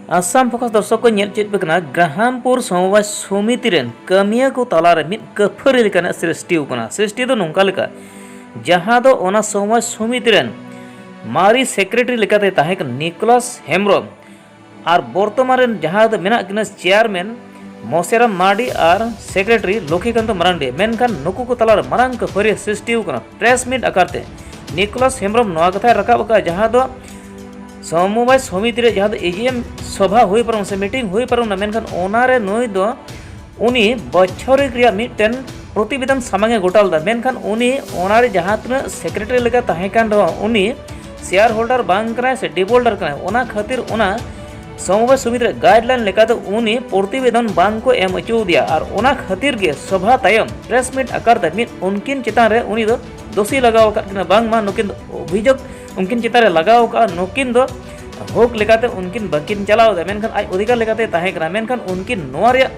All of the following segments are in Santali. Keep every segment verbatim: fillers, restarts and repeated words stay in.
ᱟᱥᱟᱢ ᱯᱷᱳᱠᱟᱥ ᱫᱚᱨᱥᱚᱠ ᱠᱚ ᱧᱮᱞ ᱪᱮᱫ ᱯᱮ ᱠᱟᱱᱟ, ᱜᱨᱟᱦᱟᱢᱯᱩᱨ ᱥᱚᱢᱚᱵᱟᱭ ᱥᱚᱢᱤᱛᱤ ᱨᱮᱱ ᱠᱟᱹᱢᱤᱭᱟᱹ ᱠᱚ ᱛᱟᱞᱟᱨᱮ ᱢᱤᱫ ᱠᱟᱹᱯᱷᱟᱹᱨᱤ ᱞᱮᱠᱟᱱᱟᱜ ᱥᱨᱤᱥᱴᱤ ᱟᱠᱟᱱᱟ᱾ ᱥᱨᱤᱥᱴᱤ ᱫᱚ ᱱᱚᱝᱠᱟ ᱞᱮᱠᱟ, ᱡᱟᱦᱟᱸ ᱫᱚ ᱚᱱᱟ ᱥᱚᱢᱚᱵᱟᱭ ᱥᱚᱢᱤᱛᱤ ᱨᱮᱱ ᱢᱟᱨᱮ ᱥᱮᱠᱨᱮᱴᱟᱨᱤ ᱞᱮᱠᱟᱛᱮ ᱛᱟᱦᱮᱸ ᱠᱟᱱᱟ ᱱᱤᱠᱳᱞᱟᱥ ᱦᱮᱢᱵᱨᱚᱢ, ᱟᱨ ᱵᱚᱨᱛᱚᱢᱟᱱ ᱨᱮᱱ ᱡᱟᱦᱟᱸ ᱫᱚ ᱢᱮᱱᱟᱜ ᱠᱤᱱᱟ ᱪᱮᱭᱟᱨᱢᱮᱱ ᱢᱚᱥᱮᱨᱟᱢ ᱢᱟᱨᱰᱤ ᱟᱨ ᱥᱮᱠᱨᱮᱴᱟᱨᱤ ᱞᱚᱠᱠᱷᱤᱠᱟᱱᱛᱚ ᱢᱟᱨᱟᱱᱰᱤ, ᱢᱮᱱᱠᱷᱟᱱ ᱱᱩᱠᱩ ᱠᱚ ᱛᱟᱞᱟᱨᱮ ᱢᱟᱨᱟᱝ ᱠᱟᱹᱯᱷᱟᱹᱨᱤ ᱥᱨᱤᱥᱴᱤ ᱟᱠᱟᱱᱟ᱾ ᱯᱨᱮᱥ ᱢᱤᱴ ᱟᱠᱟᱨ ᱛᱮ ᱱᱤᱠᱳᱞᱟᱥ ᱦᱮᱢᱵᱨᱚᱢ ᱱᱚᱣᱟ ᱠᱟᱛᱷᱟᱭ ᱨᱟᱠᱟᱵ ᱟᱠᱟᱫᱼᱟ, ᱡᱟᱦᱟᱸ ᱫᱚ ᱥᱚᱢᱚᱵᱟᱭ ᱥᱚᱢᱤᱛᱤ ᱨᱮ ᱡᱟᱦᱟᱸ ᱫᱚ ᱮᱡᱤᱮᱢ ᱥᱚᱵᱷᱟ ᱦᱩᱭ ᱯᱟᱨᱚᱢ ᱥᱮ ᱢᱤᱴᱤᱝ ᱦᱩᱭ ᱯᱟᱨᱚᱢ ᱮᱱᱟ, ᱢᱮᱱᱠᱷᱟᱱ ᱚᱱᱟᱨᱮ ᱱᱩᱭ ᱫᱚ ᱩᱱᱤ ᱵᱚᱪᱷᱚᱨᱤᱠ ᱨᱮᱭᱟᱜ ᱢᱤᱫᱴᱮᱱ ᱯᱨᱚᱛᱤᱵᱮᱫᱚᱱ ᱥᱟᱢᱟᱝ ᱮ ᱜᱚᱴᱟ ᱞᱮᱫᱟ, ᱢᱮᱱᱠᱷᱟᱱ ᱩᱱᱤ ᱚᱱᱟᱨᱮ ᱡᱟᱦᱟᱸ ᱛᱤᱱᱟᱹᱜ ᱥᱮᱠᱨᱮᱴᱟᱨᱤ ᱞᱮᱠᱟ ᱛᱟᱦᱮᱸ ᱠᱟᱱ ᱨᱮᱦᱚᱸ ᱩᱱᱤ ᱥᱮᱭᱟᱨ ᱦᱳᱞᱰᱟᱨ ᱵᱟᱝ ᱠᱟᱱᱟᱭ ᱥᱮ ᱰᱤᱯ ᱦᱳᱞᱰᱟᱨ ᱠᱟᱱᱟᱭ, ᱚᱱᱟ ᱠᱷᱟᱹᱛᱤᱨ ᱚᱱᱟ ᱥᱚᱢᱚᱵᱟᱭ ᱥᱚᱢᱤᱛᱤ ᱨᱮ ᱜᱟᱭᱤᱰᱞᱟᱭᱤᱱ ᱞᱮᱠᱟᱛᱮ ᱩᱱᱤ ᱯᱨᱚᱛᱤᱵᱮᱫᱚᱱ ᱵᱟᱝ ᱠᱚ ᱮᱢ ᱦᱚᱪᱚ ᱟᱫᱮᱭᱟ᱾ ᱟᱨ ᱚᱱᱟ ᱠᱷᱟᱹᱛᱤᱨ ᱜᱮ ᱥᱚᱵᱷᱟ ᱛᱟᱭᱚᱢ ᱯᱨᱮᱥ ᱢᱤᱴ ᱟᱠᱟᱨ ᱛᱮ ᱢᱤᱫ ᱩᱱᱠᱤᱱ ᱪᱮᱛᱟᱱ ᱨᱮ ᱩᱱᱤ ᱫᱚ ᱫᱳᱥᱤ ᱞᱟᱜᱟᱣ ᱟᱠᱟᱫ ᱠᱤᱱᱟ, ᱵᱟᱝᱢᱟ ᱱᱩᱠᱤᱱ ᱫᱚ ᱚᱵᱷᱤᱡᱳᱜᱽ ᱩᱱᱠᱤᱱ ᱪᱮᱛᱟᱱ ᱨᱮ ᱞᱟᱜᱟᱣ ᱟᱠᱟᱫᱼᱟ, ᱱᱩᱠᱤᱱ ᱫᱚ ᱦᱚᱠ ᱞᱮᱠᱟᱛᱮ ᱩᱱᱠᱤᱱ ᱵᱟᱹᱠᱤᱱ ᱪᱟᱞᱟᱣ ᱮᱫᱟ, ᱢᱮᱱᱠᱷᱟᱱ ᱟᱡ ᱚᱫᱷᱤᱠᱟᱨ ᱞᱮᱠᱟᱛᱮ ᱛᱟᱦᱮᱸ ᱠᱟᱱᱟ, ᱢᱮᱱᱠᱷᱟᱱ ᱩᱱᱠᱤᱱ ᱱᱚᱣᱟ ᱨᱮᱭᱟᱜ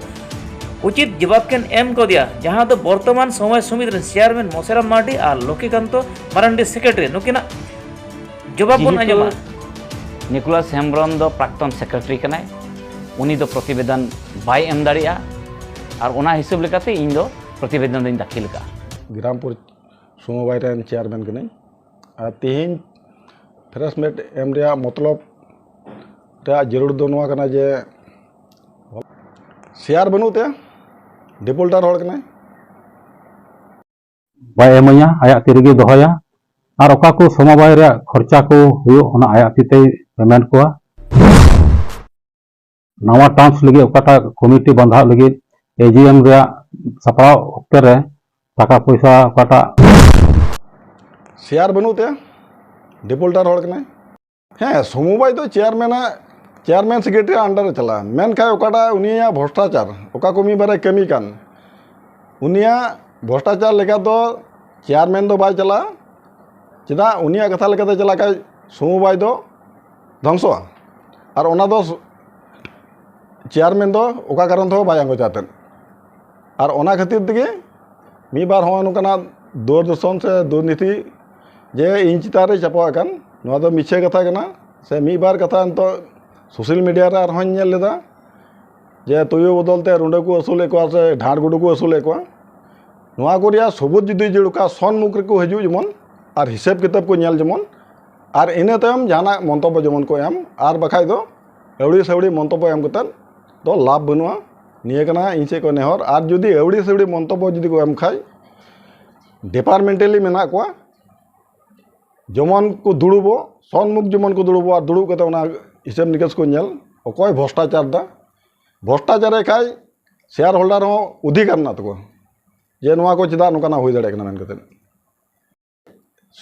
ᱩᱪᱤᱛ ᱡᱚᱵᱟᱵ ᱠᱤᱱ ᱮᱢ ᱠᱟᱣᱫᱮᱭᱟ, ᱡᱟᱦᱟᱸ ᱫᱚ ᱵᱚᱨᱛᱚᱢᱟᱱ ᱥᱚᱢᱚᱵᱟᱭ ᱥᱚᱢᱤᱛᱤ ᱨᱮᱱ ᱪᱮᱭᱟᱨᱢᱮᱱ ᱢᱚᱥᱮᱨᱟᱢ ᱢᱟᱨᱰᱤ ᱟᱨ ᱞᱚᱠᱠᱷᱤᱠᱟᱱᱛᱚ ᱢᱟᱨᱟᱱᱰᱤ ᱥᱮᱠᱨᱮᱴᱟᱨᱤ, ᱱᱩᱠᱤᱱᱟᱜ ᱡᱚᱵᱟᱵ ᱵᱚᱱ ᱡᱮᱦᱮᱛᱩ ᱟᱸᱡᱚᱢᱟ᱾ ᱱᱤᱠᱳᱞᱟᱥ ᱦᱮᱢᱵᱨᱚᱢ ᱫᱚ ᱯᱨᱟᱠᱛᱚᱱ ᱥᱮᱠᱨᱮᱴᱟᱨᱤ ᱠᱟᱱᱟᱭ, ᱩᱱᱤ ᱫᱚ ᱯᱨᱚᱛᱤᱵᱮᱫᱚᱱ ᱵᱟᱭ ᱮᱢ ᱫᱟᱲᱮᱭᱟᱜᱼᱟ, ᱟᱨ ᱚᱱᱟ ᱦᱤᱥᱟᱹᱵ ᱞᱮᱠᱟᱛᱮ ᱤᱧ ᱫᱚ ᱯᱨᱚᱛᱤᱵᱮᱫᱚᱱ ᱫᱚᱧ ᱫᱟᱹᱠᱷᱤᱞ ᱟᱠᱟᱫᱼᱟ᱾ ᱜᱨᱟᱢᱯᱩᱨ ᱥᱚᱢᱚᱵᱟᱭ ᱨᱮᱱ ᱪᱮᱭᱟᱨᱢᱮᱱ ᱠᱟᱹᱱᱟᱹᱧ, ᱟᱨ ᱛᱮᱦᱮᱧ ᱯᱨᱮᱥ ᱢᱤᱴ ᱮᱢ ᱨᱮᱭᱟᱜ ᱢᱚᱛᱞᱚᱵ ᱨᱮᱭᱟᱜ ᱡᱟᱹᱨᱩᱲ ᱫᱚ ᱱᱚᱣᱟ ᱠᱟᱱᱟ ᱡᱮ ᱥᱮᱭᱟᱨ ᱵᱟᱹᱱᱩᱜ ᱛᱟᱭᱟ, ᱰᱤᱯ ᱦᱳᱞᱰᱟᱨ ᱦᱚᱲ ᱠᱟᱱᱟᱭ᱾ ᱵᱟᱭ ᱮᱢᱟᱹᱧᱟ, ᱟᱭᱟᱜ ᱛᱤ ᱨᱮᱜᱮᱭ ᱫᱚᱦᱚᱭᱟ᱾ ᱟᱨ ᱚᱠᱟ ᱠᱚ ᱥᱚᱢᱚᱵᱟᱭ ᱨᱮᱭᱟᱜ ᱠᱷᱚᱨᱪᱟ ᱠᱚ ᱦᱩᱭᱩᱜ, ᱚᱱᱟ ᱟᱭᱟᱜ ᱛᱤ ᱛᱮᱭ ᱯᱮᱢᱮᱱᱴ ᱠᱚᱣᱟ᱾ ᱱᱟᱣᱟ ᱴᱟᱨᱢᱥ ᱞᱟᱹᱜᱤᱫ ᱚᱠᱟᱴᱟᱜ ᱠᱚᱢᱤᱴᱤ ᱵᱟᱸᱫᱷᱟᱣ ᱞᱟᱹᱜᱤᱫ ᱮᱡᱤᱮᱢ ᱨᱮᱭᱟᱜ ᱥᱟᱯᱲᱟᱣ ᱚᱠᱛᱮ ᱨᱮ ᱴᱟᱠᱟ ᱯᱚᱭᱥᱟ ᱚᱠᱟᱴᱟᱜ ᱥᱮᱭᱟᱨ ᱵᱟᱹᱱᱩᱜ ᱛᱟᱭᱟ, ᱰᱤᱯ ᱦᱳᱞᱰᱟᱨ ᱦᱚᱲ ᱠᱟᱱᱟᱭ᱾ ᱦᱮᱸ, ᱥᱚᱢᱚᱵᱟᱭ ᱫᱚ ᱪᱮᱭᱟᱨᱢᱮᱱᱟᱜ, ᱪᱮᱭᱟᱨᱢᱮᱱ ᱥᱮᱠᱨᱮᱴᱟᱨᱤ ᱟᱱᱰᱟᱨ ᱨᱮ ᱪᱟᱞᱟᱜᱼᱟ, ᱢᱮᱱᱠᱷᱟᱱ ᱚᱠᱟᱴᱟᱜ ᱩᱱᱤᱭᱟᱜ ᱵᱷᱨᱚᱥᱴᱟᱪᱟᱨ, ᱚᱠᱟ ᱠᱚ ᱢᱤᱫ ᱵᱟᱨᱮ ᱠᱟᱹᱢᱤ ᱠᱟᱱ, ᱩᱱᱤᱭᱟᱜ ᱵᱷᱨᱚᱥᱴᱟᱪᱟᱨ ᱞᱮᱠᱟ ᱫᱚ ᱪᱮᱭᱟᱨᱢᱮᱱ ᱫᱚ ᱵᱟᱭ ᱪᱟᱞᱟᱜᱼᱟ᱾ ᱪᱮᱫᱟᱜ? ᱩᱱᱤᱭᱟᱜ ᱠᱟᱛᱷᱟ ᱞᱮᱠᱟᱛᱮ ᱪᱟᱞᱟᱜ ᱠᱷᱟᱡ ᱥᱚᱢᱚᱵᱟᱭ ᱫᱚ ᱫᱷᱚᱝᱥᱚᱜᱼᱟ, ᱟᱨ ᱚᱱᱟ ᱫᱚ ᱪᱮᱭᱟᱨᱢᱮᱱ ᱫᱚ ᱚᱠᱟ ᱠᱟᱨᱚᱱ ᱛᱮᱦᱚᱸ ᱵᱟᱭ ᱟᱸᱜᱚᱪᱟ ᱛᱮᱫ᱾ ᱟᱨ ᱚᱱᱟ ᱠᱷᱟᱹᱛᱤᱨ ᱛᱮᱜᱮ ᱢᱤᱫ ᱵᱟᱨ ᱦᱚᱸᱜᱼᱚ ᱱᱚᱝᱠᱟᱱᱟᱜ ᱫᱩᱨᱫᱚᱨᱥᱚᱱ ᱥᱮ ᱫᱩᱨᱱᱤᱛᱤ ᱡᱮ ᱤᱧ ᱪᱮᱛᱟᱱ ᱨᱮ ᱪᱟᱯᱟᱣ ᱟᱠᱟᱱ, ᱱᱚᱣᱟ ᱫᱚ ᱢᱤᱪᱷᱟᱹ ᱠᱟᱛᱷᱟ ᱠᱟᱱᱟ᱾ ᱥᱮ ᱢᱤᱫ ᱵᱟᱨ ᱠᱟᱛᱷᱟ ᱱᱤᱛᱚᱜ ᱥᱳᱥᱟᱞ ᱢᱤᱰᱤᱭᱟ ᱨᱮ ᱟᱨᱦᱚᱸᱧ ᱧᱮᱞ ᱞᱮᱫᱟ ᱡᱮ ᱛᱩᱭᱩ ᱵᱚᱫᱚᱞ ᱛᱮ ᱨᱩᱸᱰᱟᱹ ᱠᱚ ᱟᱹᱥᱩᱞᱮᱫ ᱠᱚᱣᱟ ᱥᱮ ᱰᱷᱟᱸᱰ ᱜᱩᱰᱩ ᱠᱚ ᱟᱹᱥᱩᱞᱮᱫ ᱠᱚᱣᱟ᱾ ᱱᱚᱣᱟ ᱠᱚ ᱨᱮᱭᱟᱜ ᱥᱚᱵᱩᱛ ᱡᱩᱫᱤ ᱡᱟᱹᱨᱩᱲ ᱠᱷᱟᱱ ᱥᱚᱱᱢᱩᱠᱷ ᱨᱮᱠᱚ ᱦᱤᱡᱩᱜ ᱡᱮᱢᱚᱱ, ᱟᱨ ᱦᱤᱥᱟᱹᱵ ᱠᱤᱛᱟᱹᱵ ᱠᱚ ᱧᱮᱞ ᱡᱮᱢᱚᱱ, ᱟᱨ ᱤᱱᱟᱹ ᱛᱟᱭᱚᱢ ᱡᱟᱦᱟᱱᱟᱜ ᱢᱚᱱᱛᱚᱵᱵᱚ ᱡᱮᱢᱚᱱ ᱠᱚ ᱮᱢ, ᱟᱨ ᱵᱟᱠᱷᱟᱡ ᱫᱚ ᱟᱹᱣᱲᱤ ᱥᱟᱹᱣᱲᱤ ᱢᱚᱱᱛᱚᱵᱵᱚ ᱮᱢ ᱠᱟᱛᱮᱫ ᱫᱚ ᱞᱟᱵᱷ ᱵᱟᱹᱱᱩᱜᱼᱟ᱾ ᱱᱤᱭᱟᱹ ᱠᱟᱱᱟ ᱤᱧ ᱥᱮᱫ ᱠᱷᱚᱱ ᱱᱮᱦᱚᱨ᱾ ᱟᱨ ᱡᱩᱫᱤ ᱟᱹᱣᱲᱤ ᱥᱟᱹᱣᱲᱤ ᱢᱚᱱᱛᱚᱵᱵᱚ ᱡᱩᱫᱤ ᱠᱚ ᱮᱢ ᱠᱷᱟᱡ, ᱰᱤᱯᱟᱨᱴᱢᱮᱱᱴᱟᱞᱤ ᱢᱮᱱᱟᱜ ᱠᱚᱣᱟ, ᱡᱮᱢᱚᱱ ᱠᱚ ᱫᱩᱲᱩᱵᱚᱜ, ᱥᱚᱱᱢᱩᱠᱷ ᱡᱮᱢᱚᱱ ᱠᱚ ᱫᱩᱲᱩᱵᱚᱜ, ᱟᱨ ᱫᱩᱲᱩᱵ ᱠᱟᱛᱮ ᱚᱱᱟ ᱦᱤᱥᱟᱹᱵ ᱱᱤᱠᱟᱹᱥ ᱠᱚ ᱧᱮᱞ, ᱚᱠᱚᱭ ᱵᱷᱨᱚᱥᱴᱟᱪᱟᱨ ᱫᱟ, ᱵᱷᱨᱚᱥᱴᱟᱪᱟᱨᱮ ᱠᱷᱟᱡ ᱥᱮᱭᱟᱨ ᱦᱳᱞᱰᱟᱨ ᱦᱚᱸ ᱚᱫᱷᱤᱠᱟᱨ ᱢᱮᱱᱟᱜ ᱛᱟᱠᱚᱣᱟ ᱡᱮ ᱱᱚᱣᱟ ᱠᱚ ᱪᱮᱫᱟᱜ ᱱᱚᱝᱠᱟᱱᱟᱜ ᱦᱩᱭ ᱫᱟᱲᱮᱭᱟᱜ ᱠᱟᱱᱟ ᱢᱮᱱ ᱠᱟᱛᱮ᱾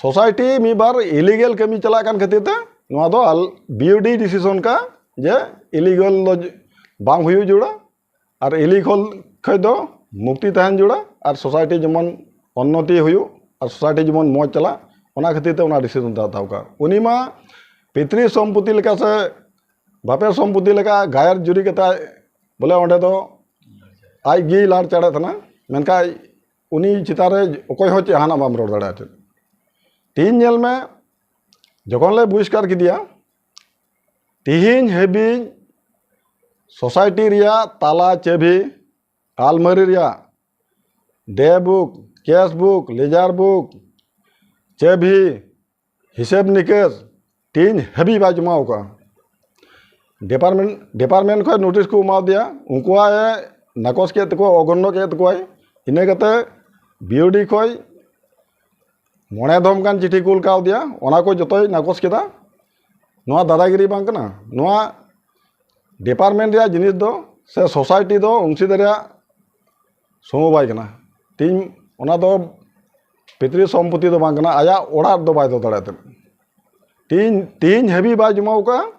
ᱥᱳᱥᱟᱭᱴᱤ ᱢᱤᱫ ᱵᱟᱨ ᱤᱞᱤᱜᱮᱞ ᱠᱟᱹᱢᱤ ᱪᱟᱞᱟᱜ ᱠᱟᱱ ᱠᱷᱟᱹᱛᱤᱨ ᱛᱮ ᱱᱚᱣᱟ ᱫᱚ ᱵᱤᱭᱩᱰᱤ ᱰᱤᱥᱤᱥᱚᱱ ᱠᱟ ᱡᱮ ᱤᱞᱤᱜᱮᱞ ᱫᱚ ᱵᱟᱝ ᱦᱩᱭᱩᱜ ᱡᱟᱹᱨᱩᱲᱟ, ᱟᱨ ᱤᱞᱤᱜᱮᱞ ᱠᱷᱚᱡ ᱫᱚ ᱢᱩᱠᱛᱤ ᱛᱟᱦᱮᱱ ᱡᱟᱹᱨᱩᱲᱟ, ᱟᱨ ᱥᱳᱥᱟᱭᱴᱤ ᱡᱮᱢᱚᱱ ᱩᱱᱱᱚᱛᱤ ᱦᱩᱭᱩᱜ ᱟᱨ ᱥᱳᱥᱟᱭᱴᱤ ᱡᱮᱢᱚᱱ ᱢᱚᱡᱽ ᱪᱟᱞᱟᱜ, ᱚᱱᱟ ᱠᱷᱟᱹᱛᱤᱨ ᱛᱮ ᱚᱱᱟ ᱰᱤᱥᱤᱥᱚᱱ ᱫᱚ ᱦᱟᱛᱟᱣ ᱠᱟᱜᱼᱟ᱾ ᱩᱱᱤ ᱢᱟ ᱯᱤᱛᱨᱤ ᱥᱚᱢᱯᱚᱛᱤ ᱞᱮᱠᱟ ᱥᱮ ᱵᱟᱯᱮᱨ ᱥᱚᱢᱯᱚᱛᱤ ᱞᱮᱠᱟ ᱜᱟᱭᱟᱨ ᱡᱩᱨᱤ ᱠᱟᱛᱮ ᱵᱚᱞᱮ ᱚᱸᱰᱮ ᱫᱚ ᱟᱡ ᱜᱮᱭ ᱞᱟᱲ ᱪᱟᱲᱮ ᱛᱟᱦᱮᱱᱟ, ᱢᱮᱱᱠᱷᱟᱱ ᱩᱱᱤ ᱪᱮᱛᱟᱱ ᱨᱮ ᱚᱠᱚᱭ ᱦᱚᱸ ᱪᱮᱫ ᱦᱟᱱᱟ ᱵᱟᱢ ᱨᱚᱲ ᱫᱟᱲᱮᱭᱟᱜᱼᱟ ᱪᱮᱫ᱾ ᱛᱤᱦᱤᱧ ᱧᱮᱞ ᱢᱮ, ᱡᱚᱠᱷᱚᱱ ᱞᱮ ᱵᱚᱦᱤᱥᱠᱟᱨ ᱠᱮᱫᱮᱭᱟ, ᱛᱤᱦᱤᱧ ᱦᱟᱹᱵᱤᱡ ᱥᱳᱥᱟᱭᱴᱤ ᱨᱮᱭᱟᱜ ᱛᱟᱞᱟ ᱪᱟᱹᱵᱤ, ᱟᱞᱢᱟᱨᱤ ᱨᱮᱭᱟᱜ ᱰᱮ book, case book, laser book, ᱪᱟᱹᱵᱤ, ᱦᱤᱥᱟᱹᱵ ᱱᱤᱠᱟᱹᱥ ᱛᱤᱦᱤᱧ ᱦᱟᱹᱵᱤᱡ ᱵᱟᱭ ᱡᱚᱢᱟ ᱟᱠᱟᱫᱼᱟ᱾ ᱰᱤᱯᱟᱨᱴᱢᱮᱱᱴ ᱰᱤᱯᱟᱨᱴᱢᱮᱱᱴ ᱠᱷᱚᱱ ᱱᱳᱴᱤᱥ ᱠᱚ ᱮᱢᱟ ᱫᱮᱭᱟ, ᱩᱱᱠᱩᱣᱟᱜ ᱮ ᱱᱟᱠᱚᱥ ᱠᱮᱫ ᱛᱟᱠᱚᱣᱟ, ᱚᱜᱚᱱᱱᱚ ᱠᱮᱫ ᱛᱟᱠᱚᱣᱟᱭ᱾ ᱤᱱᱟᱹ ᱠᱟᱛᱮ ᱵᱤᱭᱩᱰᱤ ᱠᱷᱚᱱ ᱢᱚᱬᱮ ᱫᱷᱚᱢ ᱜᱟᱱ ᱪᱤᱴᱷᱤ ᱠᱩᱞ ᱠᱟᱣᱫᱮᱭᱟ, ᱚᱱᱟ ᱠᱚ ᱡᱚᱛᱚᱭ ᱱᱟᱠᱚᱥ ᱠᱮᱫᱟ᱾ ᱱᱚᱣᱟ ᱫᱟᱫᱟᱜᱤᱨᱤ ᱵᱟᱝ ᱠᱟᱱᱟ? ᱱᱚᱣᱟ ᱰᱤᱯᱟᱨᱴᱢᱮᱱᱴ ᱨᱮᱭᱟᱜ ᱡᱤᱱᱤᱥ ᱫᱚ ᱥᱮ ᱥᱳᱥᱟᱭᱴᱤ ᱫᱚ ᱚᱝᱥᱤᱫᱟᱨ ᱨᱮᱭᱟᱜ ᱥᱚᱢᱚᱵᱟᱭ ᱠᱟᱱᱟ᱾ ᱛᱤᱦᱤᱧ ᱚᱱᱟ ᱫᱚ ᱯᱤᱛᱨᱤ ᱥᱚᱢᱯᱚᱛᱤ ᱫᱚ ᱵᱟᱝ ᱠᱟᱱᱟ, ᱟᱭᱟᱜ ᱚᱲᱟᱜ ᱫᱚ ᱵᱟᱭ ᱫᱚᱦᱚ ᱫᱟᱲᱮᱭᱟᱜ ᱛᱟᱦᱮᱸᱫ᱾ ᱛᱤᱦᱤᱧ, ᱛᱤᱦᱤᱧ ᱦᱟᱹᱵᱤᱡ ᱵᱟᱭ ᱡᱚᱢᱟ ᱟᱠᱟᱫᱼᱟ᱾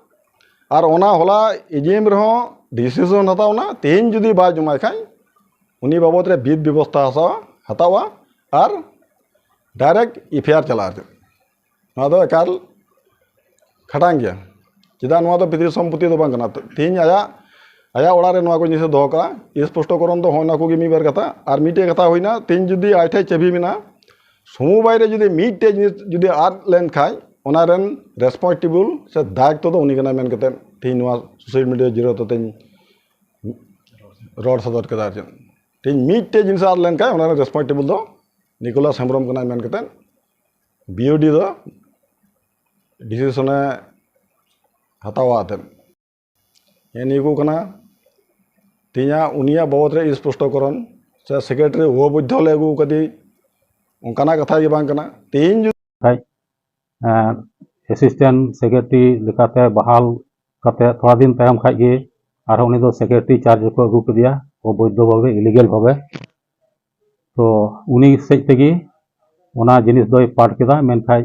ᱟᱨ ᱚᱱᱟ ᱦᱚᱞᱟ ᱮᱡᱤᱮᱢ ᱨᱮᱦᱚᱸ ᱰᱤᱥᱤᱥᱚᱱ ᱦᱟᱛᱟᱣ ᱮᱱᱟ, ᱛᱤᱦᱤᱧ ᱡᱩᱫᱤ ᱵᱟᱭ ᱡᱚᱢᱟᱭ ᱠᱷᱟᱱ ᱩᱱᱤ ᱵᱟᱵᱚᱫ ᱨᱮ ᱵᱤᱫ ᱵᱮᱵᱚᱥᱛᱷᱟ ᱦᱟᱛᱟᱣᱟ, ᱦᱟᱛᱟᱣᱟ ᱟᱨ ᱰᱟᱭᱨᱮᱠᱴ ᱮᱯᱷᱟᱭᱟᱨ ᱪᱟᱞᱟᱜᱼᱟ ᱟᱨ ᱪᱮᱫ᱾ ᱱᱚᱣᱟ ᱫᱚ ᱮᱠᱟᱞ ᱠᱷᱟᱴᱟᱝ ᱜᱮᱭᱟ᱾ ᱪᱮᱫᱟᱜ ᱱᱚᱣᱟ ᱫᱚ ᱯᱤᱛᱨᱤ ᱥᱚᱢᱯᱚᱛᱤ ᱫᱚ ᱵᱟᱝ ᱠᱟᱱᱟ? ᱛᱤᱦᱤᱧ ᱟᱭᱟᱜ, ᱟᱭᱟᱜ ᱚᱲᱟᱜ ᱨᱮ ᱱᱚᱣᱟ ᱠᱚ ᱡᱤᱱᱤᱥ ᱮ ᱫᱚᱦᱚ ᱠᱟᱜᱼᱟ᱾ ᱥᱯᱚᱥᱴᱚᱠᱚᱨᱚᱱ ᱫᱚ ᱦᱚᱸᱜᱼᱚ ᱱᱟ ᱠᱚᱜᱮ ᱢᱤᱫ ᱵᱟᱨ ᱠᱟᱛᱷᱟ᱾ ᱟᱨ ᱢᱤᱫᱴᱮᱡ ᱠᱟᱛᱷᱟ ᱦᱩᱭᱱᱟ, ᱛᱤᱦᱤᱧ ᱡᱩᱫᱤ ᱟᱡ ᱴᱷᱮᱡ ᱪᱟᱹᱵᱤ ᱢᱮᱱᱟᱜᱼᱟ, ᱥᱚᱢᱚᱵᱟᱭ ᱨᱮ ᱡᱩᱫᱤ ᱢᱤᱫᱴᱮᱡ ᱡᱤᱱᱤᱥ ᱡᱩᱫᱤ ᱟᱫ ᱞᱮᱱ ᱠᱷᱟᱡ, ᱚᱱᱟ ᱨᱮᱱ ᱨᱮᱥᱯᱚᱱᱥᱤᱵᱚᱞ ᱥᱮ ᱫᱟᱭᱤᱛᱛᱚ ᱫᱚ ᱩᱱᱤ ᱠᱟᱱᱟᱭ ᱢᱮᱱ ᱠᱟᱛᱮ ᱛᱮᱦᱮᱧ ᱱᱚᱣᱟ ᱥᱳᱥᱟᱞ ᱢᱤᱰᱤᱭᱟ ᱡᱮᱨᱚ ᱛᱮᱧ ᱨᱚᱲ ᱥᱚᱫᱚᱨ ᱠᱮᱫᱟ᱾ ᱟᱨ ᱪᱮᱫ, ᱛᱮᱦᱮᱧ ᱢᱤᱫᱴᱮᱡ ᱡᱤᱱᱤᱥ ᱟᱫ ᱞᱮᱱᱠᱷᱟᱱ ᱚᱱᱟ ᱨᱮ ᱨᱮᱥᱯᱚᱱᱥᱤᱵᱚᱞ ᱫᱚ ᱱᱤᱠᱳᱞᱟᱥ ᱦᱮᱢᱵᱨᱚᱢ ᱠᱟᱱᱟᱭ ᱢᱮᱱ ᱠᱟᱛᱮᱫ ᱵᱤᱭᱩᱰᱤ ᱫᱚ ᱰᱤᱥᱤᱥᱚᱱᱮ ᱦᱟᱛᱟᱣᱟ᱾ ᱟᱛᱮᱫ ᱦᱮᱸ, ᱱᱤᱭᱟᱹ ᱠᱚ ᱠᱟᱱᱟ ᱛᱮᱦᱮᱧᱟᱜ ᱩᱱᱤᱭᱟᱜ ᱵᱟᱵᱚᱫ ᱨᱮ ᱥᱯᱚᱥᱴᱚᱠᱚᱨᱚᱱ ᱥᱮ ᱥᱮᱠᱨᱮᱴᱟᱨᱤ ᱚᱵᱚᱫᱽᱫᱷᱚ ᱞᱮ ᱟᱹᱜᱩ ᱟᱠᱟᱫᱮ, ᱚᱱᱠᱟᱱᱟᱜ ᱠᱟᱛᱷᱟ ᱜᱮ ᱵᱟᱝ ᱠᱟᱱᱟ᱾ ᱛᱮᱦᱮᱧ ᱡᱩᱫᱤ ᱠᱷᱟᱡ, ᱮᱸ, ᱮᱥᱤᱥᱴᱮᱱᱴ ᱥᱮᱠᱨᱮᱴᱟᱨᱤ ᱞᱮᱠᱟᱛᱮ ᱵᱟᱦᱟᱞ ᱠᱟᱛᱮ ᱛᱷᱚᱲᱟ ᱫᱤᱱ ᱛᱟᱭᱚᱢ ᱠᱷᱟᱡ ᱜᱮ ᱟᱨᱦᱚᱸ ᱩᱱᱤ ᱫᱚ ᱥᱮᱠᱨᱮᱴᱟᱨᱤ ᱪᱟᱨᱡᱽ ᱨᱮᱠᱚ ᱟᱹᱜᱩ ᱠᱮᱫᱮᱭᱟ ᱚᱵᱚᱭᱫᱷᱚ ᱵᱷᱟᱵᱮ, ᱤᱞᱤᱜᱮᱞ ᱵᱷᱟᱵᱮ᱾ ᱛᱚ ᱩᱱᱤ ᱥᱮᱡ ᱛᱮᱜᱮ ᱚᱱᱟ ᱡᱤᱱᱤᱥ ᱫᱚᱭ ᱯᱟᱴ ᱠᱮᱫᱟ, ᱢᱮᱱᱠᱷᱟᱡ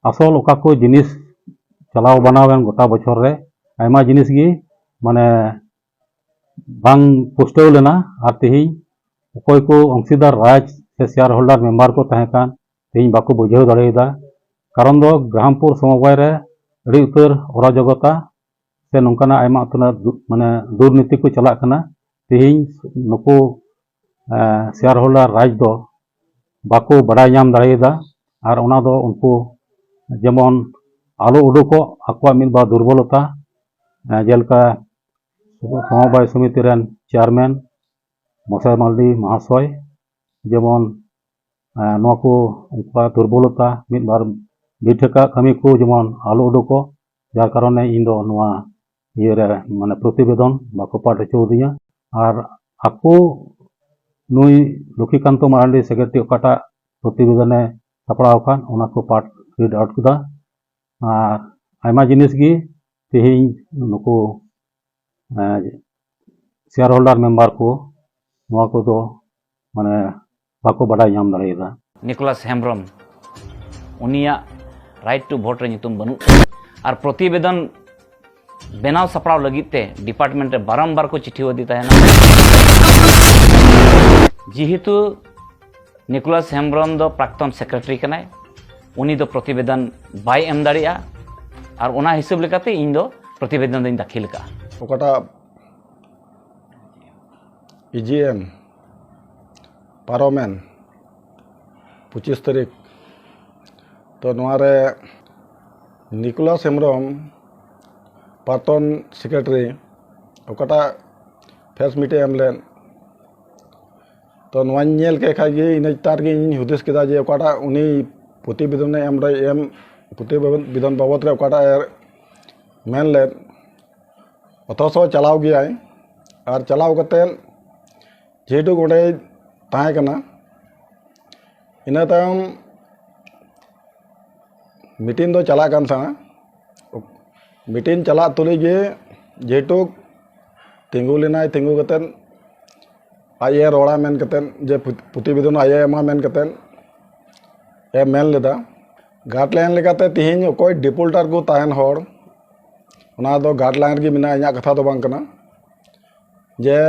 ᱟᱥᱚᱞ ᱚᱠᱟ ᱠᱚ ᱡᱤᱱᱤᱥ ᱪᱟᱞᱟᱣ ᱵᱟᱱᱟᱣᱮᱱ ᱜᱚᱴᱟ ᱵᱚᱪᱷᱚᱨ ᱨᱮ ᱟᱭᱢᱟ ᱡᱤᱱᱤᱥ ᱜᱮ ᱢᱟᱱᱮ ᱵᱟᱝ ᱯᱩᱥᱴᱟᱹᱣ ᱞᱮᱱᱟ᱾ ᱟᱨ ᱛᱮᱦᱮᱧ ᱚᱠᱚᱭ ᱠᱚ ᱚᱝᱥᱤᱫᱟᱨ ᱨᱟᱡᱽ ᱥᱮ ᱥᱮᱭᱟᱨ ᱦᱳᱞᱰᱟᱨ ᱢᱮᱢᱵᱟᱨ ᱠᱚ ᱛᱟᱦᱮᱸ ᱠᱟᱱ, ᱛᱮᱦᱮᱧ ᱵᱟᱠᱚ ᱵᱩᱡᱷᱟᱹᱣ ᱫᱟᱲᱮᱭᱟᱫᱟ᱾ ᱠᱟᱨᱚᱱ ᱫᱚ ᱜᱨᱟᱢᱯᱩᱨ ᱥᱚᱢᱚᱵᱟᱭ ᱨᱮ ᱟᱹᱰᱤ ᱩᱛᱟᱹᱨ ᱚᱨᱟᱡᱚᱜᱚᱛᱟ ᱥᱮ ᱱᱚᱝᱠᱟᱱᱟᱜ ᱟᱭᱢᱟ ᱩᱛᱟᱹᱨ ᱫᱩ-, ᱢᱟᱱᱮ ᱫᱩᱨᱱᱤᱛᱤ ᱠᱚ ᱪᱟᱞᱟᱜ ᱠᱟᱱᱟ᱾ ᱛᱮᱦᱮᱧ ᱱᱩᱠᱩ, ᱮ, ᱥᱮᱭᱟᱨ ᱦᱳᱞᱰᱟᱨ ᱨᱟᱡᱽ ᱫᱚ ᱵᱟᱠᱚ ᱵᱟᱰᱟᱭ ᱧᱟᱢ ᱫᱟᱲᱮᱭᱟᱫᱟ᱾ ᱟᱨ ᱚᱱᱟ ᱫᱚ ᱩᱱᱠᱩ ᱡᱮᱢᱚᱱ ᱟᱞᱚ ᱩᱰᱩᱠᱚᱜ ᱟᱠᱚᱣᱟᱜ ᱢᱤᱫ ᱵᱟᱨ ᱫᱩᱨᱵᱚᱞᱚᱛᱟ, ᱮ, ᱡᱮᱞᱮᱠᱟ ᱥᱚᱢᱚᱵᱟᱭ ᱥᱚᱢᱤᱛᱤ ᱨᱮᱱ ᱪᱮᱭᱟᱨᱢᱮᱱ ᱢᱚᱥᱟᱭ ᱢᱟᱨᱰᱤ ᱢᱚᱦᱟᱥᱚᱭ ᱡᱮᱢᱚᱱ, ᱮ, ᱱᱚᱣᱟ ᱠᱚ ᱩᱱᱠᱩᱣᱟᱜ ᱫᱩᱨᱵᱚᱞᱚᱛᱟ ᱢᱤᱫ ᱵᱟᱨ ᱵᱮᱴᱷᱤᱠᱟᱜ ᱠᱟᱹᱢᱤ ᱠᱚ ᱡᱮᱢᱚᱱ ᱟᱞᱚ ᱩᱰᱩᱠᱚᱜ, ᱡᱟᱨ ᱠᱟᱨᱚᱱᱮ ᱤᱧ ᱫᱚ ᱱᱚᱣᱟ ᱤᱭᱟᱹ ᱨᱮ ᱢᱟᱱᱮ ᱯᱨᱚᱛᱤᱵᱮᱫᱚᱱ ᱵᱟᱠᱚ ᱯᱟᱴ ᱦᱚᱪᱚ ᱟᱹᱫᱤᱧᱟ᱾ ᱟᱨ ᱟᱠᱚ ᱱᱩᱭ ᱞᱚᱠᱠᱷᱤᱠᱟᱱᱛᱚ ᱢᱟᱨᱟᱱᱰᱤ ᱥᱮᱠᱨᱮᱴᱟᱨᱤ ᱚᱠᱟᱴᱟᱜ ᱯᱨᱚᱛᱤᱵᱮᱫᱚᱱᱮ ᱥᱟᱯᱲᱟᱣ ᱟᱠᱟᱫ, ᱚᱱᱟ ᱠᱚ ᱯᱟᱴ ᱨᱤᱰ ᱟᱣᱩᱴ ᱠᱮᱫᱟ᱾ ᱟᱨ ᱟᱭᱢᱟ ᱡᱤᱱᱤᱥ ᱜᱮ ᱛᱮᱦᱮᱧ ᱱᱩᱠᱩ, ᱮᱸ, ᱥᱮᱭᱟᱨ ᱦᱳᱞᱰᱟᱨ ᱢᱮᱢᱵᱟᱨ ᱠᱚ ᱱᱚᱣᱟ ᱠᱚᱫᱚ ᱢᱟᱱᱮ ᱵᱟᱠᱚ ᱵᱟᱰᱟᱭ ᱧᱟᱢ ᱫᱟᱲᱮᱭᱟᱫᱟ᱾ ᱱᱤᱠᱳᱞᱟᱥ ᱦᱮᱢᱵᱨᱚᱢ, ᱩᱱᱤᱭᱟᱜ ᱨᱟᱭᱤᱴ ᱴᱩ ᱵᱷᱳᱴ ᱨᱮ ᱧᱩᱛᱩᱢ ᱵᱟᱹᱱᱩᱜ ᱛᱟᱭᱟ᱾ ᱟᱨ ᱯᱨᱚᱛᱤᱵᱮᱫᱚᱱ ᱵᱮᱱᱟᱣ ᱥᱟᱯᱲᱟᱣ ᱞᱟᱹᱜᱤᱫ ᱛᱮ ᱰᱤᱯᱟᱨᱴᱢᱮᱱᱴ ᱨᱮ ᱵᱟᱨᱚᱢᱵᱟᱨ ᱠᱚ ᱪᱤᱴᱷᱤ ᱟᱫᱮ ᱛᱟᱦᱮᱱᱟ᱾ ᱡᱮᱦᱮᱛᱩ ᱱᱤᱠᱳᱞᱟᱥ ᱦᱮᱢᱵᱨᱚᱢ ᱫᱚ ᱯᱨᱟᱠᱛᱚᱱ ᱥᱮᱠᱨᱮᱴᱟᱨᱤ ᱠᱟᱱᱟᱭ, ᱩᱱᱤ ᱫᱚ ᱯᱨᱚᱛᱤᱵᱮᱫᱚᱱ ᱵᱟᱭ ᱮᱢ ᱫᱟᱲᱮᱭᱟᱜᱼᱟ᱾ ᱟᱨ ᱚᱱᱟ ᱦᱤᱥᱟᱹᱵ ᱞᱮᱠᱟᱛᱮ ᱤᱧ ᱫᱚ ᱯᱨᱚᱛᱤᱵᱮᱫᱚᱱ ᱫᱚᱧ ᱫᱟᱹᱠᱷᱤᱞ ᱠᱟᱜᱼᱟ᱾ ᱚᱠᱟᱴᱟᱜ ᱤᱡᱤ ᱮᱢ ᱯᱟᱨᱚᱢᱮᱱ ᱯᱚᱸᱪᱤᱥ ᱛᱟᱹᱨᱤᱠᱷ, ᱛᱚ ᱱᱚᱣᱟ ᱨᱮ ᱱᱤᱠᱳᱞᱟᱥ ᱦᱮᱢᱵᱨᱚᱢ ᱯᱨᱟᱠᱛᱚᱱ ᱥᱮᱠᱨᱮᱴᱟᱨᱤ ᱚᱠᱟᱴᱟᱜ ᱯᱷᱮᱥ ᱢᱤᱴᱮ ᱮᱢ ᱞᱮᱫ᱾ ᱛᱚ ᱱᱚᱣᱟᱧ ᱧᱮᱞ ᱠᱮᱫ ᱠᱷᱟᱡ ᱜᱮ ᱤᱱᱟᱹ ᱪᱮᱛᱟᱱ ᱨᱮᱜᱮ ᱤᱧ ᱦᱩᱫᱤᱥ ᱠᱮᱫᱟ ᱡᱮ ᱚᱠᱟᱴᱟᱜ ᱩᱱᱤ ᱯᱨᱚᱛᱤᱵᱮᱫᱚᱱᱮ ᱮᱢ ᱨᱮ ᱮᱢ ᱯᱨᱚᱛᱤᱵᱮᱫᱚᱱ ᱵᱟᱵᱚᱫ ᱨᱮ ᱚᱠᱟᱴᱟᱜ ᱮ ᱢᱮᱱ ᱞᱮᱫ, ᱚᱛᱷᱚᱪᱚ ᱪᱟᱞᱟᱣ ᱜᱮᱭᱟᱭ᱾ ᱟᱨ ᱪᱟᱞᱟᱣ ᱠᱟᱛᱮᱫ ᱡᱮᱦᱮᱛᱩ ᱚᱸᱰᱮᱭ ᱛᱟᱦᱮᱸ ᱠᱟᱱᱟ, ᱤᱱᱟᱹ ᱛᱟᱭᱚᱢ ᱢᱤᱴᱤᱝ ᱫᱚ ᱪᱟᱞᱟᱜ ᱠᱟᱱ ᱛᱟᱦᱮᱸᱱᱟ᱾ ᱢᱤᱴᱤᱝ ᱪᱟᱞᱟᱜ ᱛᱩᱞᱩᱡ ᱜᱮ ᱡᱮᱦᱮᱛᱩ ᱛᱤᱸᱜᱩ ᱞᱮᱱᱟᱭ, ᱛᱤᱸᱜᱩ ᱠᱟᱛᱮᱫ ᱟᱡ ᱮ ᱨᱚᱲᱟ ᱢᱮᱱ ᱠᱟᱛᱮᱫ, ᱡᱮ ᱯᱨᱚᱛᱤᱵᱮᱫᱚᱱ ᱟᱡ ᱮ ᱮᱢᱟ ᱢᱮᱱ ᱠᱟᱛᱮᱫ ᱮ ᱢᱮᱱ ᱞᱮᱫᱟ᱾ ᱜᱟᱭᱤᱰᱞᱟᱭᱤᱱ ᱞᱮᱠᱟᱛᱮ ᱛᱤᱦᱤᱧ ᱚᱠᱚᱭ ᱰᱤᱯᱳᱞᱴᱟᱨ ᱠᱚ ᱛᱟᱦᱮᱱ ᱦᱚᱲ, ᱚᱱᱟ ᱫᱚ ᱜᱟᱭᱤᱰᱞᱟᱭᱤᱱ ᱨᱮᱜᱮ ᱢᱮᱱᱟᱜᱼᱟ, ᱤᱧᱟᱹᱜ ᱠᱟᱛᱷᱟ ᱫᱚ ᱵᱟᱝ ᱠᱟᱱᱟ᱾ ᱡᱮ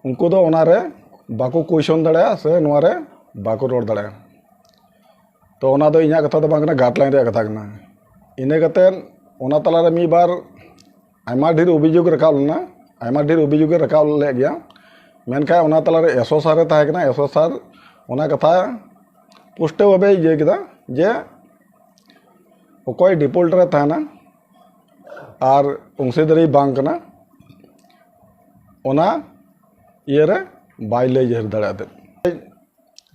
ᱩᱱᱠᱩ ᱫᱚ ᱚᱱᱟᱨᱮ ᱵᱟᱠᱚ ᱠᱚᱭᱥᱚᱱ ᱫᱟᱲᱮᱭᱟᱜᱼᱟ ᱥᱮ ᱱᱚᱣᱟᱨᱮ ᱵᱟᱠᱚ ᱨᱚᱲ ᱫᱟᱲᱮᱭᱟᱜᱼᱟ᱾ ᱛᱚ ᱚᱱᱟ ᱫᱚ ᱤᱧᱟᱹᱜ ᱠᱟᱛᱷᱟ ᱫᱚ ᱵᱟᱝ ᱠᱟᱱᱟ, ᱜᱟᱭᱤᱰᱞᱟᱭᱤᱱ ᱨᱮᱭᱟᱜ ᱠᱟᱛᱷᱟ ᱠᱟᱱᱟ᱾ ᱤᱱᱟᱹ ᱠᱟᱛᱮᱫ ᱚᱱᱟ ᱛᱟᱞᱟᱨᱮ ᱢᱤᱫ ᱵᱟᱨ ᱟᱭᱢᱟ ᱰᱷᱮᱨ ᱚᱵᱷᱤᱡᱳᱜᱽ ᱨᱟᱠᱟᱵ ᱞᱮᱱᱟ, ᱟᱭᱢᱟ ᱰᱷᱮᱨ ᱚᱵᱷᱤᱡᱳᱜᱽ ᱮ ᱨᱟᱠᱟᱵ ᱞᱮᱫ ᱜᱮᱭᱟ᱾ ᱢᱮᱱᱠᱷᱟᱱ ᱚᱱᱟ ᱛᱟᱞᱟᱨᱮ ᱮᱥ ᱳ ᱥᱟᱨ ᱮ ᱛᱟᱦᱮᱸ ᱠᱟᱱᱟ, ᱮᱥ ᱳ ᱥᱟᱨ ᱚᱱᱟ ᱠᱟᱛᱷᱟ ᱯᱩᱥᱴᱟᱹᱣ ᱵᱷᱟᱵᱮ ᱤᱭᱟᱹ ᱠᱮᱫᱟ ᱡᱮ ᱚᱠᱚᱭ ᱰᱤᱯᱳᱞᱴᱟᱨ ᱮ ᱛᱟᱦᱮᱱᱟ ᱟᱨ ᱚᱝᱥᱤᱫᱟᱨᱤ ᱵᱟᱝ ᱠᱟᱱᱟ, ᱚᱱᱟ ᱤᱭᱟᱹᱨᱮ ᱵᱟᱭ ᱞᱟᱹᱭ ᱡᱟᱹᱦᱤᱨ ᱫᱟᱲᱮᱭᱟᱜ ᱛᱮ᱾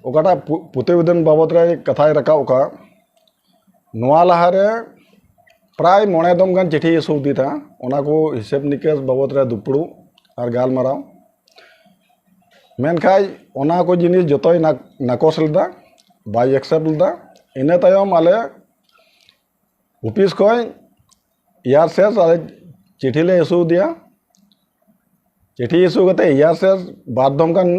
ᱚᱠᱟᱴᱟᱜ ᱯᱩ-, ᱯᱨᱚᱛᱤᱵᱮᱫᱚᱱ ᱵᱟᱵᱚᱫ ᱨᱮ ᱠᱟᱛᱷᱟᱭ ᱨᱟᱠᱟᱵ ᱟᱠᱟᱫ, ᱱᱚᱣᱟ ᱞᱟᱦᱟᱨᱮ ᱯᱨᱟᱭ ᱢᱚᱬᱮ ᱫᱚᱢ ᱜᱟᱱ ᱪᱤᱴᱷᱤ ᱤᱥᱩ ᱤᱫᱤ ᱛᱟᱦᱮᱸᱫ, ᱚᱱᱟ ᱠᱚ ᱦᱤᱥᱟᱹᱵ ᱱᱤᱠᱟᱹᱥ ᱵᱟᱵᱚᱫ ᱨᱮ ᱫᱩᱯᱲᱩᱵ ᱟᱨ ᱜᱟᱞᱢᱟᱨᱟᱣ᱾ ᱢᱮᱱᱠᱷᱟᱱ ᱚᱱᱟ ᱠᱚ ᱡᱤᱱᱤᱥ ᱡᱚᱛᱚᱭ ᱱᱟ-, ᱱᱟᱠᱚᱥ ᱞᱮᱫᱟ, ᱵᱟᱭ ᱮᱠᱥᱮᱯᱴ ᱞᱮᱫᱟ᱾ ᱤᱱᱟᱹ ᱛᱟᱭᱚᱢ ᱟᱞᱮ ᱚᱯᱷᱤᱥ ᱠᱷᱚᱱ ᱮᱭᱟᱨ ᱥᱮᱥ ᱟᱞᱮ ᱪᱤᱴᱷᱤ ᱞᱮ ᱤᱥᱩ ᱟᱫᱮᱭᱟ᱾ ᱪᱤᱴᱷᱤ ᱤᱥᱩ ᱠᱟᱛᱮ ᱮᱭᱟᱨ ᱥᱮᱥ ᱵᱟᱨ ᱫᱚᱢ ᱜᱟᱱ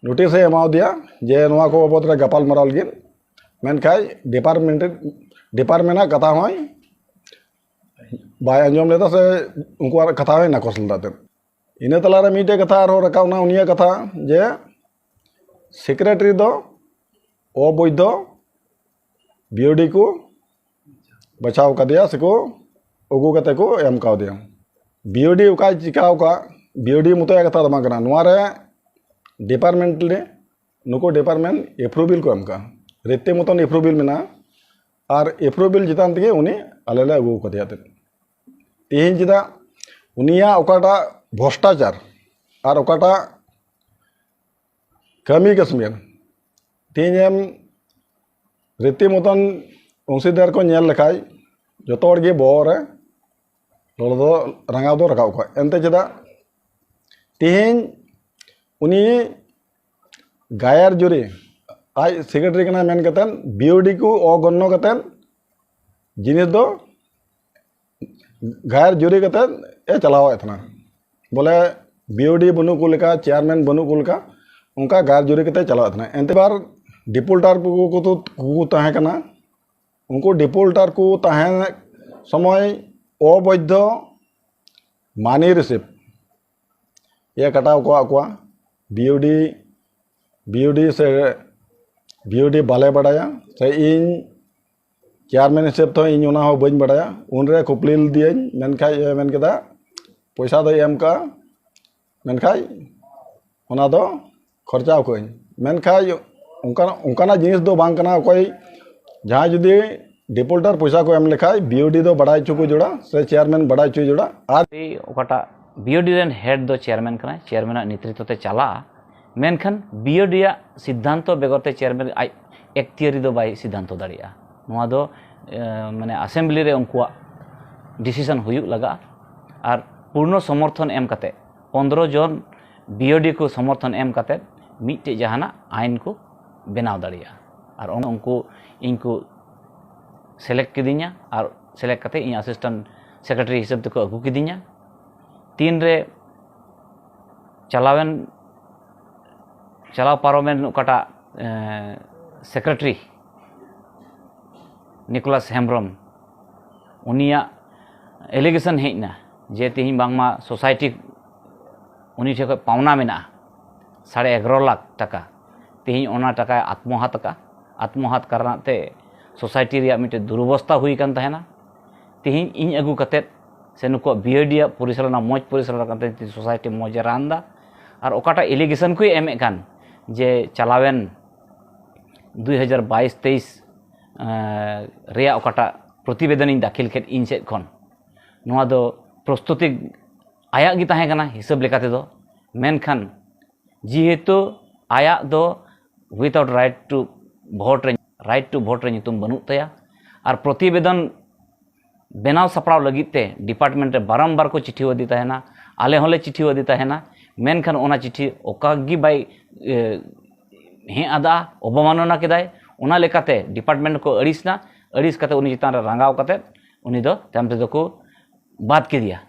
ᱱᱳᱴᱤᱥ ᱮ ᱮᱢᱟᱣᱟᱫᱮᱭᱟ ᱡᱮ ᱱᱚᱣᱟ ᱠᱚ ᱵᱟᱵᱚᱫ ᱨᱮ ᱜᱟᱯᱟᱞ ᱢᱟᱨᱟᱣ ᱞᱟᱹᱜᱤᱫ᱾ ᱢᱮᱱᱠᱷᱟᱱ ᱰᱤᱯᱟᱨᱴᱢᱮᱱᱴ, ᱰᱤᱯᱟᱨᱴᱢᱮᱱᱴ ᱨᱮᱱᱟᱜ ᱠᱟᱛᱷᱟ ᱦᱚᱸᱭ ᱵᱟᱭ ᱟᱸᱡᱚᱢ ᱞᱮᱫᱟ ᱥᱮ ᱩᱱᱠᱩᱣᱟᱜ ᱠᱟᱛᱷᱟ ᱦᱚᱸᱭ ᱱᱟᱠᱚᱥ ᱞᱮᱫᱟ ᱮᱱᱛᱮᱫ᱾ ᱤᱱᱟᱹ ᱛᱟᱞᱟᱨᱮ ᱢᱤᱫᱴᱮᱡ ᱠᱟᱛᱷᱟ ᱟᱨᱦᱚᱸ ᱨᱟᱠᱟᱵ ᱮᱱᱟ, ᱩᱱᱤᱭᱟᱜ ᱠᱟᱛᱷᱟ ᱡᱮ ᱥᱮᱠᱨᱮᱴᱟᱨᱤ ᱫᱚ ᱚᱵᱳᱭᱫᱷᱚ ᱵᱤᱭᱳᱰᱤ ᱠᱚ ᱵᱟᱪᱷᱟᱣ ᱠᱟᱫᱮᱭᱟ ᱥᱮᱠᱚ ᱟᱹᱜᱩ ᱠᱟᱛᱮ ᱠᱚ ᱮᱢ ᱠᱟᱣᱫᱮᱭᱟ᱾ ᱵᱤᱭᱳᱰᱤ ᱚᱠᱟᱭ ᱪᱤᱠᱟᱹᱣ ᱠᱟᱜ, ᱵᱤᱭᱳᱰᱤ ᱢᱚᱛᱚᱭᱟᱜ ᱠᱟᱛᱷᱟ ᱫᱚ ᱵᱟᱝ ᱠᱟᱱᱟ, ᱱᱚᱣᱟ ᱨᱮ ᱰᱤᱯᱟᱨᱴᱢᱮᱱᱴ ᱨᱮ ᱱᱩᱠᱩ ᱰᱤᱯᱟᱨᱴᱢᱮᱱᱴ ᱮᱯᱨᱩᱵᱷᱮᱞ ᱠᱚ ᱮᱢ ᱠᱟᱜᱼᱟ, ᱨᱤᱛᱤ ᱢᱚᱛᱚᱱ ᱮᱯᱨᱩᱵᱷᱮᱞ ᱢᱮᱱᱟᱜᱼᱟ᱾ ᱟᱨ ᱮᱯᱨᱩᱵᱷᱮᱞ ᱪᱮᱛᱟᱱ ᱛᱮᱜᱮ ᱩᱱᱤ ᱟᱞᱮ ᱞᱮ ᱟᱹᱜᱩ ᱟᱠᱟᱫᱮᱭᱟ ᱮᱱᱛᱮᱫ᱾ ᱛᱮᱦᱮᱧ ᱪᱮᱫᱟᱜ ᱩᱱᱤᱭᱟᱜ ᱚᱠᱟᱴᱟᱜ ᱵᱷᱨᱚᱥᱴᱟᱪᱟᱨ ᱟᱨ ᱚᱠᱟᱴᱟᱜ ᱠᱟᱹᱢᱤ ᱠᱟᱹᱥᱢᱤ, ᱛᱮᱦᱮᱧ ᱮᱢ ᱨᱤᱛᱤ ᱢᱚᱛᱚᱱ ᱚᱝᱥᱤᱫᱟᱨ ᱠᱚ ᱧᱮᱞ ᱞᱮᱠᱷᱟᱡ ᱡᱚᱛᱚ ᱦᱚᱲ ᱜᱮ ᱵᱚᱦᱚᱜ ᱨᱮ ᱞᱚᱞᱚ ᱫᱚ, ᱨᱟᱸᱜᱟᱣ ᱫᱚ ᱨᱟᱠᱟᱵ ᱠᱚᱣᱟ᱾ ᱮᱱᱛᱮ ᱪᱮᱫᱟᱜ ᱛᱮᱦᱮᱧ ᱩᱱᱤ ᱜᱟᱭᱟᱨ ᱡᱩᱨᱤ, ᱟᱡ ᱥᱮᱠᱨᱮᱴᱟᱨᱤ ᱠᱟᱱᱟᱭ ᱢᱮᱱ ᱠᱟᱛᱮᱫ, ᱵᱤᱭᱩᱰᱤ ᱠᱚ ᱚᱜᱚᱱᱱᱚ ᱠᱟᱛᱮᱫ ᱡᱤᱱᱤᱥ ᱫᱚ ᱜᱟᱭᱟᱨ ᱡᱩᱨᱤ ᱠᱟᱛᱮᱫ ᱮ ᱪᱟᱞᱟᱣᱮᱫ ᱛᱟᱦᱮᱱᱟ᱾ ᱵᱚᱞᱮ ᱵᱤᱭᱩᱰᱤ ᱵᱟᱹᱱᱩᱜ ᱠᱚ ᱞᱮᱠᱟ, ᱪᱮᱭᱟᱨᱢᱮᱱ ᱵᱟᱹᱱᱩᱜ ᱠᱚ ᱞᱮᱠᱟ, ᱚᱱᱠᱟ ᱜᱟᱭᱟᱨ ᱡᱩᱨᱤ ᱠᱟᱛᱮᱫ ᱪᱟᱞᱟᱣᱮᱫ ᱛᱟᱦᱮᱱᱟ᱾ ᱮᱱᱛᱮ ᱵᱟᱨ ᱰᱤᱯᱳᱞᱴᱟᱨ ᱠᱚ ᱠᱚ ᱛᱟᱦᱮᱸ ᱠᱟᱱᱟ, ᱩᱱᱠᱩ ᱰᱤᱯᱳᱞᱴᱟᱨ ᱠᱚ ᱛᱟᱦᱮᱸ ᱥᱚᱢᱚᱭ ᱚᱵᱚᱭᱫᱷᱚ ᱢᱟᱱᱤ ᱨᱤᱥᱤᱯ ᱤᱭᱟᱹ ᱠᱟᱴᱟᱣ ᱠᱚᱣᱟ ᱠᱚᱣᱟ᱾ ᱵᱤᱭᱩᱰᱤ, ᱵᱤᱭᱩᱰᱤ ᱥᱮ ᱵᱤᱭᱩᱰᱤ ᱵᱟᱞᱮ ᱵᱟᱰᱟᱭᱟ, ᱥᱮ ᱤᱧ ᱪᱮᱭᱟᱨᱢᱮᱱ ᱦᱤᱥᱟᱹᱵ ᱛᱮᱦᱚᱸ ᱤᱧ ᱚᱱᱟ ᱦᱚᱸ ᱵᱟᱹᱧ ᱵᱟᱰᱟᱭᱟ᱾ ᱩᱱᱨᱮ ᱠᱩᱯᱞᱤ ᱞᱮᱫᱮᱭᱟᱹᱧ, ᱢᱮᱱᱠᱷᱟᱡ ᱮ ᱢᱮᱱ ᱠᱮᱫᱟ ᱯᱚᱭᱥᱟ ᱫᱚᱭ ᱮᱢ ᱠᱟᱜᱼᱟ, ᱢᱮᱱᱠᱷᱟᱡ ᱚᱱᱟ ᱫᱚ ᱠᱷᱚᱨᱪᱟᱣ ᱠᱟᱜ ᱟᱹᱧ᱾ ᱢᱮᱱᱠᱷᱟᱡ ᱚᱱᱠᱟᱱᱟᱜ, ᱚᱱᱠᱟᱱᱟᱜ ᱡᱤᱱᱤᱥ ᱫᱚ ᱵᱟᱝ ᱠᱟᱱᱟ᱾ ᱚᱠᱚᱭ ᱡᱟᱦᱟᱸᱭ ᱡᱩᱫᱤ ᱰᱤᱯᱳᱞᱴᱟᱨ ᱯᱚᱭᱥᱟ ᱠᱚ ᱮᱢ ᱞᱮᱠᱷᱟᱡ ᱵᱤᱭᱩᱰᱤ ᱫᱚ ᱵᱟᱰᱟᱭ ᱦᱚᱪᱚ ᱠᱚ ᱡᱚᱲᱟ ᱥᱮ ᱪᱮᱭᱟᱨᱢᱮᱱ ᱵᱟᱰᱟᱭ ᱦᱚᱪᱚ ᱡᱚᱲᱟ᱾ ᱟᱨ ᱚᱠᱟᱴᱟᱜ ᱵᱤᱭᱩᱰᱤ ᱨᱮᱱ ᱦᱮᱰ ᱫᱚ ᱪᱮᱭᱟᱨᱢᱮᱱ ᱠᱟᱱᱟᱭ, ᱪᱮᱭᱟᱨᱢᱮᱱᱟᱜ ᱱᱮᱛᱨᱤᱛᱵ ᱛᱮ ᱪᱟᱞᱟᱜᱼᱟ᱾ ᱢᱮᱱᱠᱷᱟᱱ ᱵᱤᱭᱩᱰᱤ ᱨᱮᱭᱟᱜ ᱥᱤᱫᱽᱫᱷᱟᱱᱛᱚ ᱵᱮᱜᱚᱨ ᱛᱮ ᱪᱮᱭᱟᱨᱢᱮᱱ ᱟᱡ ᱮᱠᱛᱤᱭᱟᱨᱤ ᱫᱚ ᱵᱟᱭ ᱥᱤᱫᱽᱫᱷᱟᱱᱛᱚ ᱫᱟᱲᱮᱭᱟᱜᱼᱟ᱾ ᱱᱚᱣᱟ ᱫᱚ ᱮ, ᱢᱟᱱᱮ ᱟᱥᱮᱢᱵᱞᱤ ᱨᱮ ᱩᱱᱠᱩᱣᱟᱜ ᱰᱤᱥᱤᱥᱚᱱ ᱦᱩᱭᱩᱜ ᱞᱟᱜᱟᱜᱼᱟ᱾ ᱟᱨ ᱯᱩᱨᱱᱚ ᱥᱚᱢᱚᱨᱛᱷᱚᱱ ᱮᱢ ᱠᱟᱛᱮ, ᱯᱚᱱᱫᱽᱨᱚ ᱡᱚᱱ ᱵᱤᱭᱩᱰᱤ ᱠᱚ ᱥᱚᱢᱚᱨᱛᱷᱚᱱ ᱮᱢ ᱠᱟᱛᱮ ᱢᱤᱫᱴᱮᱡ ᱡᱟᱦᱟᱱᱟᱜ ᱟᱭᱤᱱ ᱠᱚ ᱵᱮᱱᱟᱣ ᱫᱟᱲᱮᱭᱟᱜᱼᱟ᱾ ᱟᱨ ᱩᱱ-, ᱩᱱᱠᱩ ᱤᱧ ᱠᱚ ᱥᱤᱞᱮᱠᱴ ᱠᱤᱫᱤᱧᱟ ᱟᱨ ᱥᱤᱞᱮᱠᱴ ᱠᱟᱛᱮ ᱤᱧ ᱟᱥᱤᱥᱴᱮᱱᱴ ᱥᱮᱠᱨᱮᱴᱟᱨᱤ ᱦᱤᱥᱟᱹᱵ ᱛᱮᱠᱚ ᱟᱹᱜᱩ ᱠᱤᱫᱤᱧᱟ᱾ ᱛᱤᱱᱨᱮ ᱪᱟᱞᱟᱣᱮᱱ, ᱪᱟᱞᱟᱣ ᱯᱟᱨᱚᱢᱮᱱ ᱚᱠᱟᱴᱟᱜ ᱥᱮᱠᱨᱮᱴᱟᱨᱤ ᱱᱤᱠᱳᱞᱟᱥ ᱦᱮᱢᱵᱨᱚᱢ, ᱩᱱᱤᱭᱟᱜ ᱮᱞᱤᱜᱮᱥᱚᱱ ᱦᱮᱡ ᱮᱱᱟ ᱡᱮ ᱛᱮᱦᱮᱧ ᱵᱟᱝᱢᱟ ᱥᱳᱥᱟᱭᱴᱤ ᱩᱱᱤ ᱴᱷᱮᱱ ᱠᱷᱚᱱ ᱯᱟᱣᱱᱟ ᱢᱮᱱᱟᱜᱼᱟ ᱥᱟᱲᱮ ᱮᱜᱟᱨᱚ ᱞᱟᱠᱷ ᱴᱟᱠᱟ᱾ ᱛᱮᱦᱮᱧ ᱚᱱᱟ ᱴᱟᱠᱟᱭ ᱟᱛᱢᱚᱦᱟᱛ ᱟᱠᱟᱫᱼᱟ᱾ ᱟᱛᱢᱚᱦᱟᱛ ᱠᱟᱨᱚᱱᱟᱜ ᱛᱮ ᱥᱳᱥᱟᱭᱴᱤ ᱨᱮᱭᱟᱜ ᱢᱤᱫᱴᱮᱱ ᱫᱩᱨᱚᱵᱚᱥᱛᱟ ᱦᱩᱭ ᱟᱠᱟᱱ ᱛᱟᱦᱮᱱᱟ᱾ ᱛᱮᱦᱮᱧ ᱤᱧ ᱟᱹᱜᱩ ᱠᱟᱛᱮᱫ ᱥᱮ ᱱᱩᱠᱩᱣᱟᱜ ᱵᱤᱭᱩᱰᱤ ᱟᱜ ᱯᱚᱨᱤᱪᱟᱞᱚᱱᱟ ᱢᱚᱡᱽ ᱯᱚᱨᱤᱪᱟᱞᱚᱱᱟ ᱠᱟᱱ ᱛᱮ ᱥᱳᱥᱟᱭᱴᱤ ᱢᱚᱡᱽ ᱮ ᱨᱟᱱ ᱮᱫᱟ᱾ ᱟᱨ ᱚᱠᱟᱴᱟᱜ ᱮᱞᱤᱜᱮᱥᱚᱱ ᱠᱚᱭ ᱮᱢᱮᱫ ᱠᱟᱱ ᱡᱮ ᱪᱟᱞᱟᱣᱮᱱ ᱫᱩᱭ ᱦᱟᱡᱟᱨ ᱵᱟᱭᱤᱥ ᱛᱮᱭᱤᱥ ᱨᱮᱭᱟᱜ ᱚᱠᱟᱴᱟᱜ ᱯᱨᱚᱛᱤᱵᱮᱫᱚᱱᱤᱧ ᱫᱟᱹᱠᱷᱤᱞ ᱠᱮᱫ ᱤᱧ ᱥᱮᱫ ᱠᱷᱚᱱ᱾ ᱱᱚᱣᱟ ᱫᱚ ᱯᱨᱚᱥᱛᱩᱛᱤ ᱟᱭᱟᱜ ᱜᱮ ᱛᱟᱦᱮᱸ ᱠᱟᱱᱟ ᱦᱤᱥᱟᱹᱵ ᱞᱮᱠᱟ ᱛᱮᱫᱚ, ᱢᱮᱱᱠᱷᱟᱱ ᱡᱮᱦᱮᱛᱩ ᱟᱭᱟᱜ ᱫᱚ without right to vote ᱨᱮ, right to vote ᱨᱮ ᱧᱩᱛᱩᱢ ᱵᱟᱹᱱᱩᱜ ᱛᱟᱭᱟ, ᱟᱨ ᱯᱨᱚᱛᱤᱵᱮᱫᱚᱱ ᱵᱮᱱᱟᱣ ᱥᱟᱯᱲᱟᱣ ᱞᱟᱹᱜᱤᱫ ᱛᱮ ᱰᱤᱯᱟᱨᱴᱢᱮᱱᱴ ᱨᱮ ᱵᱟᱨᱚᱢᱵᱟᱨ ᱠᱚ ᱪᱤᱴᱷᱤ ᱟᱫᱮ ᱛᱟᱦᱮᱱᱟ, ᱟᱞᱮ ᱦᱚᱸᱞᱮ ᱪᱤᱴᱷᱤ ᱟᱫᱮ ᱛᱟᱦᱮᱱᱟ, ᱢᱮᱱᱠᱷᱟᱱ ᱚᱱᱟ ᱪᱤᱴᱷᱤ ᱚᱠᱟ ᱜᱮ ᱵᱟᱭ ᱮ, ᱦᱮᱸ ᱟᱫᱟ, ᱚᱵᱚᱢᱟᱱᱚᱱᱟ ᱠᱮᱫᱟᱭ᱾ ᱚᱱᱟ ᱞᱮᱠᱟᱛᱮ ᱰᱤᱯᱟᱨᱴᱢᱮᱱᱴ ᱠᱚ ᱟᱹᱲᱤᱥ ᱮᱱᱟ, ᱟᱹᱲᱤᱥ ᱠᱟᱛᱮ ᱩᱱᱤ ᱪᱮᱛᱟᱱ ᱨᱮ ᱨᱟᱸᱜᱟᱣ ᱠᱟᱛᱮ ᱩᱱᱤ ᱫᱚ ᱛᱟᱭᱚᱢ ᱛᱮᱫᱚ ᱠᱚ ᱵᱟᱫ ᱠᱮᱫᱮᱭᱟ᱾